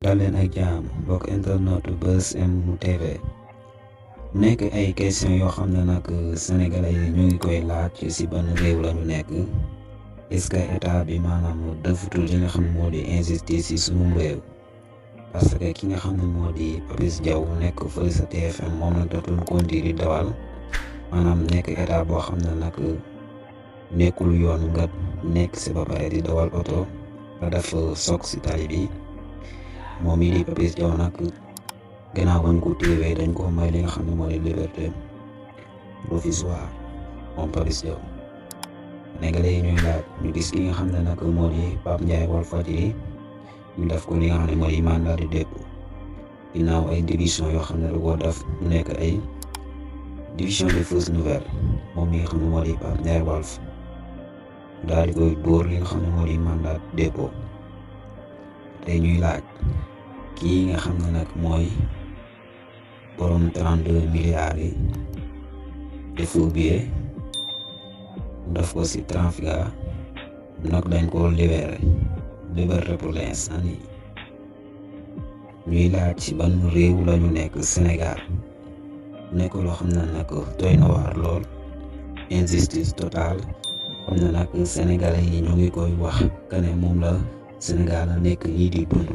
dal leen ak jaam bokk internet Buzz M TV nekk ay question yoo xam ne nag sénégalais yi ñu ngi koy laaj si ban réew la ñu nekk est-ce que état bi maanaam defutul li nga xam moo di injustice si sunum réew parce que ki nga xam ne moo di Papis Diaw nekk fële sa TFM moom nag dootul continuer di dawal maanaam nekk état boo xam ne nag nekkul yoon nga nekk si ba pare di dawal oto nga def soog si tali bi. moom mii di Papis Diaw nag gannaaw bañ ko téewee dañ ko may li nga xam ne moo di liberté provisoire moom Papis Diaw sénégalais yi ñuy laaj ñu gis li nga xam ne nag moo di Pape Ndiaye Walf ñu def ko li nga xam ne moo di mandat de dépôt ginnaaw ay division yoo xam ne da koo def mu nekk ay division de fausse nouvelle moom mi nga xam ne moo di Pape Ndiaye Walf daal di koy dóor li nga xam ne moo di mandat de dépôt tey ñuy laaj kii nga xam ne nag mooy borom 32 milliards yi de faux billets daf ko si trafic nag dañ ko libéré pour l'instant nii ñuy laaj ci ban réew la ñu nekk Sénégal nekk loo xam ne nag doy na waar lool injustice totale xam ne nag sénégalais yi ñu ngi koy wax que ne moom la Sénégal nekk lii di dund